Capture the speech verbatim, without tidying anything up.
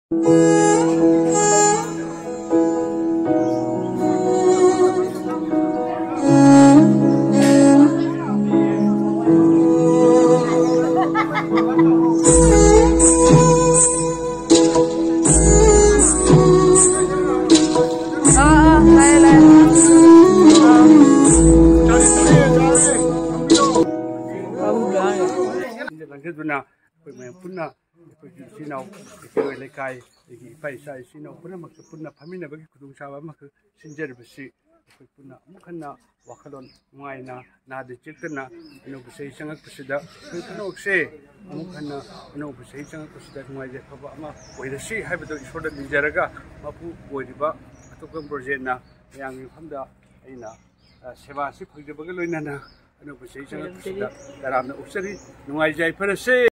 ꯑꯥ, ꯑꯥ, ꯂꯩ, ꯂꯩ꯫ ꯑꯥ꯫ ꯂꯥꯡꯖꯗꯨꯅ ꯑꯩꯈꯣꯏ ꯃꯌꯥꯝ ꯄꯨꯟꯅ ꯑꯩꯈꯣꯏꯒꯤ ꯏꯆꯤꯜ ꯏꯅꯥꯎ, ꯑꯩꯈꯣꯏ ꯂꯩꯀꯥꯏ, ꯑꯩꯒꯤ ꯏꯄꯥ ꯏꯆꯥ ꯏꯆꯤꯜ ꯏꯅꯥꯎ ꯄꯨꯝꯅꯃꯛꯁꯨ ꯄꯨꯟꯅ ꯐꯝꯃꯤꯟꯅꯕꯒꯤ ꯈꯨꯗꯣꯡꯆꯥꯕ ꯑꯃꯈꯛ ꯁꯤꯟꯖꯔꯤꯕꯁꯤ ꯑꯩꯈꯣꯏ ꯄꯨꯟꯅ ꯑꯃꯨꯛ ꯍꯟꯅ ꯋꯥꯈꯜꯂꯣꯟ ꯅꯨꯡꯉꯥꯏꯅ, ꯅꯥꯗ ꯌꯦꯛꯇꯅ ꯑꯅꯧꯕ ꯆꯍꯤ ꯆꯪꯉꯛꯄꯁꯤꯗ ꯑꯩꯈꯣꯏ ꯄꯨꯝꯅꯃꯛꯁꯦ ꯑꯃꯨꯛ ꯍꯟꯅ ꯑꯅꯧꯕ ꯆꯍꯤ ꯆꯪꯉꯛꯄꯁꯤꯗ ꯅꯨꯡꯉꯥꯏ ꯌꯥꯏꯐꯕ ꯑꯃ ꯑꯣꯏꯔꯁꯤ ꯍꯥꯏꯕꯗꯨ ꯏꯁꯣꯔꯗ ꯅꯤꯖꯔꯒ, ꯃꯄꯨ ꯑꯣꯏꯔꯤꯕ ꯑꯇꯣꯞꯄ ꯕ꯭ꯔꯣꯖꯦꯟꯅ ꯃꯌꯥꯝꯒꯤ ꯃꯐꯝꯗ ꯑꯩꯅ, ꯑ, ꯁꯦꯕꯥꯁꯤ ꯐꯪꯖꯕꯒ ꯂꯣꯏꯅꯅ ꯑꯅꯧꯕ ꯆꯍꯤ ꯆꯪꯉꯛꯄꯁꯤꯗ ꯇꯔꯥꯝꯅ ꯑꯣꯛꯆꯔꯤ꯫ ꯅꯨꯡꯉꯥꯏ ꯌꯥꯏꯐꯔꯁꯦ꯫